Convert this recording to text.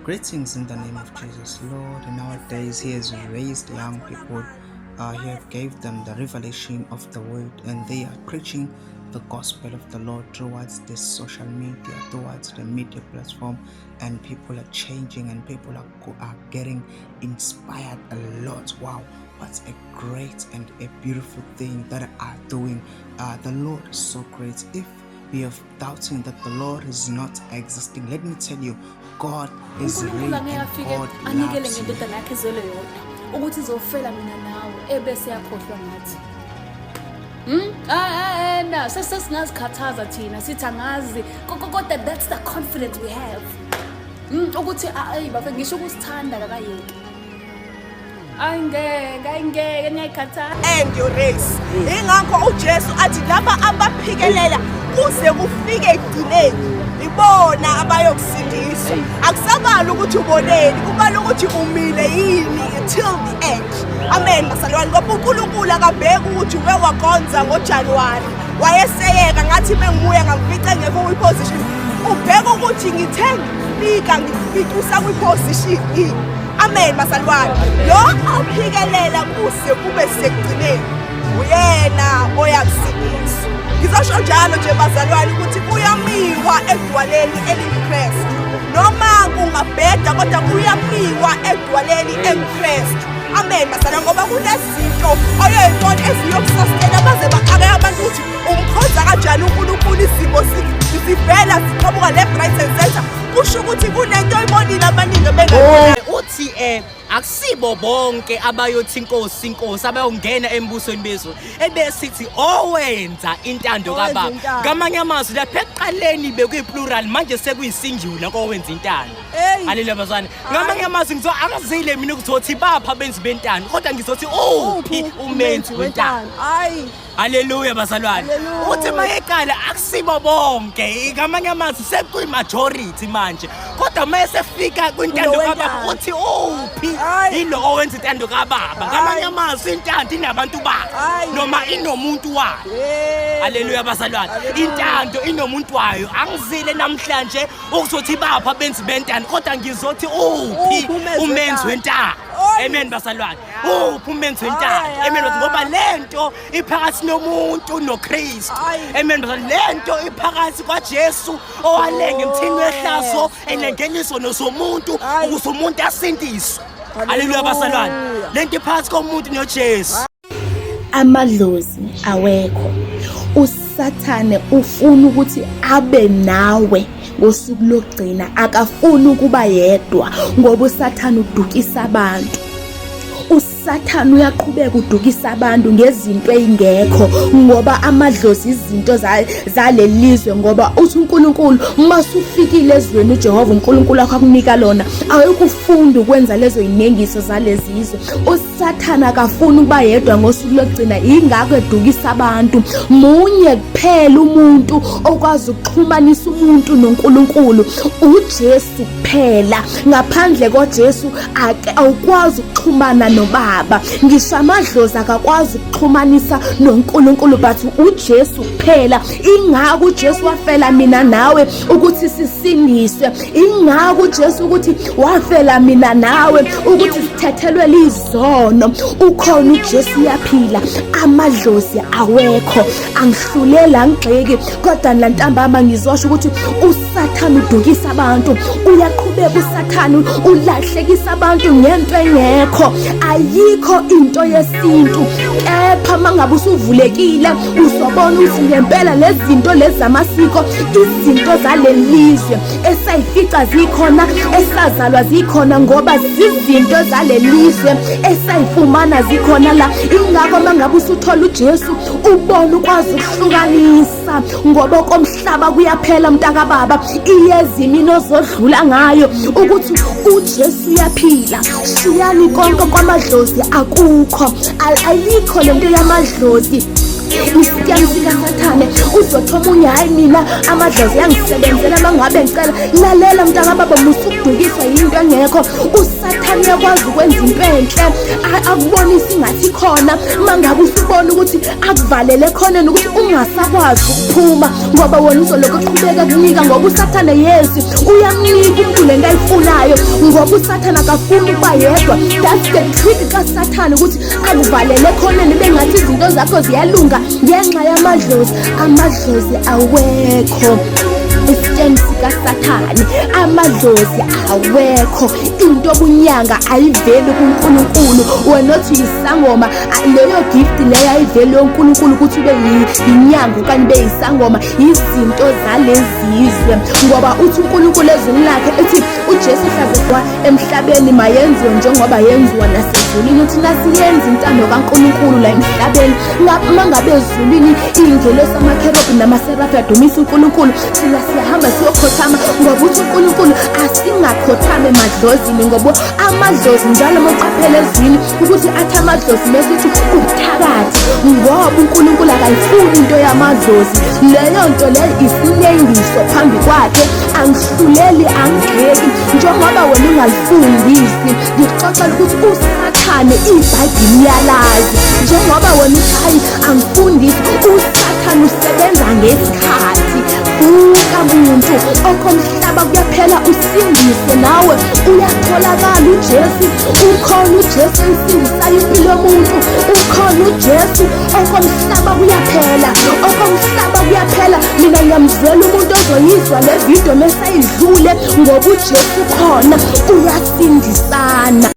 Greetings in the name of Jesus, Lord. Nowadays, He has raised young people. He have gave them the revelation of the word, and they are preaching the gospel of the Lord towards this social media, towards the media platform, and people are changing and people are getting inspired a lot. Wow, what a great and a beautiful thing that are doing. The Lord is so great. If we are doubting that the Lord is not existing, let me tell you, God is uNkulunkulu real angeke and afike God anikele loves you. ngendodana yakhe ezelwe yodwa ukuthi izofela mina nawe ebese yakhohlwa ngathi. Ah, ah, na sesingazikhathaza thina sithi angazi, kodwa that's the confidence we have. Ukuthi ayi bafe ngisho ukusithanda kakayeki. Ayingeke, ayingeke niyayikhathaza. End your race. Ingakho uJesu athi laba abaphikelela kuze kufike ekugcineni ibona abayokusindiswa. Akusabali ukuthi uboneni, kubala ukuthi umile yini till the end. Amen bazalwane, ngoba uNkulunkulu akabheki ukuthi uke wakonza ngoJanuwari wayeseyeka, ngathi mengibuya ngamfica engekho kwi-position. Ubheka ukuthi ngithe ngifika ngikufica kwi-position yini. Amen bazalwane, lo ophikelela kuze kube sekugcineni uyena oyakusindiswa. Ngizosho njalo nje bazalwane ukuthi kuyamiwa edwaleni elinguKristu, noma kungabheda kodwa kuyamiwa edwaleni enguKristu. Amen bazalwane, ngoba kunezinto oyoyibona eziyokusustena baze baxake abantu ukuthi umkhonza kanjani uNkulunkulu, izimo zivela ziqhamuka left, right and center. Kusho ukuthi kunento oyibonile abaningi bengayibonanga. Uthi akusibo bonke abayothi inkosi, inkosi, abayongena embusweni bezulu, ebesithi owenza intando Owenza kababa. intando. Ngamanye amazwi, lapha ekuqaleni bekuyi-plural, manje sekuyi-singular, kowenza intando. Hey. Haleluya bazalwane. Ngamanye amazwi, ngizo angizile mina ukuzothi bapha abenzi bentando, kodwa ngizothi uphi umenzi wentando. Hayi. Haleluya bazalwane. Haleluya. Uthi mayeqala akusibo bonke, ngamanye amazwi sekuyi-majority manje, kodwa uma esefika kwintando Kulo kababa wentando. uthi uphi Hayi. yilo owenza intando kababa. Ngamanye amazwi, intando inabantu bayo Hayi. noma inomuntu wayo. Yebo. Haleluya bazalwane. Haleluya. Intando inomuntu wayo. Angizile namhlanje ukuzothi bapha abenzi bentando, kodwa ngizothi uphi Uphi umenzi umenzi wentando? wentando. Oy. Amen bazalwane, uphi umenzi wentando? Ay, Amen, ay. ngoba lento iphakathi nomuntu noKristu. Ay. Amen bazalwane, lento iphakathi kwaJesu owalenga emthini wehlazo elengena izono zomuntu Ay. ukuze umuntu asindiswe. Haleluya bazalwane, lento iphakathi komuntu noJesu. Amadlozi awekho. USathane ufuna ukuthi abe nawe ngosuku lokugcina, akafuni ukuba yedwa ngoba uSathane udukisa abantu. USathane uyaqhubeka udukisa abantu ngezinto ey'ngekho, ngoba amadlozi izinto zaleli lizwe, ngoba uthi uNkulunkulu masufikile ezweni uJehova uNkulunkulu wakho akunika lona, awukufunda ukwenza lezo yinengiso zalezizwe. USathane akafuni ukuba yedwa ngosuku lokugcina, yingakho edukisa abantu. Munye kuphela umuntu okwazi ukuxhumanisa umuntu noNkulunkulu, uJesu kuphela. Ngaphandle koJesu awukwazi ukuxhumana nobaba. Ngisho amadlozi akakwazi ukuxhumanisa noNkulunkulu, but uJesu kuphela. Ingakho uJesu wafela mina nawe ukuthi sisindiswe, ingakho uJesu ukuthi wafela mina nawe ukuthi sithethelwe izono. Ukhona uJesu, uyaphila, amadlozi awekho. Angihlulela, angigxeki, kodwa nantambama ngizosho ukuthi uSathane udukisa abantu, uyaqhubeka uSathane ulahlekisa abantu ngento engekho. Ayikho into yesintu, kepha mangabe usuvulekile uzobona ukuthi ngempela lezi zinto lezi zamasiko, izinto zaleli lizwe esayifica zikhona, esazalwa zikhona, ngoba zizinto zaleli lizwe esayifumana zikhona la. Ingakho mangabe usuthola uJesu ubona ukwazi ukuhlukanisa, ngoba komhlaba kuyaphela mntakababa, iyeza imini ozodlula ngayo ukuthi uJesu uyaphila. Shiyani konke kwamadlozi, akukho, ayikho lento yamadlozi, isityamu sikaSathane. Uzothi omunye, "Hhayi, mina amadlozi yangisebenzela uma ngabe ngicela." Lalela mntakababa, musukudukiswa yinto engekho. Usathane uyakwazi ukwenza into enhle akubonise ingathi khona, uma ngabe usubona ukuthi akuvalele ekhoneni ukuthi ungasakwazi ukuphuma, ngoba wena uzolokhu eqhubeka kunika, ngoba usathane yezi uyamnika umuntu lento ayifunayo, ngoba usathane akafuni ukuba yedwa. That's the trick kasathane, ukuthi akuvalele ekhoneni bengathi izinto zakho ziyalunga ngenxa yamadlozi. Amadlozi awekho, istem sikasathane. Amadlozi awekho, into obunyanga ayiveli kuNkulunkulu. Wena othi uyisangoma, leyo gift leyo ayiveli yoNkulunkulu ukuthi ube yinyanga okanye ube yisangoma. Izinto zalezizwe, ngoba uthi uNkulunkulu ezwini lakhe, ethi uJesu hlazekwa emhlabeni mayenziwe njengoba yenziwa nasezulwini. Uthi nasiyenza intando kaNkulunkulu la emhlabeni, uma ngabe ezulwini iy'ngelosi, amakherobhi namaserafi adumisa uNkulunkulu, thina siyahamba siyokhothama, ngoba uthi uNkulunkulu asingakhothami emadlozini, ngoba amadlozi njalo uma uqaphela ezwini ukuthi athi amadlozi mesithi ubuthakathi, ngoba uNkulunkulu akayifuni into yamadlozi. Leyo nto leyo isinengiso phambi kwakhe. Angihluleli, angigxeki, njengoba wena ungalifundisi, ngikuxoxela ukuthi usathane iBhayibheli uyalazi. Njengoba wena uthi hayi angifundisi, usathane usebenza ngesikhathi. Buka muntu, okomhlaba kuyaphela, usindiswe nawe. Uyatholakala uJesu, ukhona uJesu oyisindisayo impilo yomuntu, ukhona uJesu. Okomhlaba kuyaphela, okomhlaba kuyaphela. Mina ngiyamzwela umuntu ozoyizwa le video mesayidlule, ngoba uJesu khona, uyasindisana.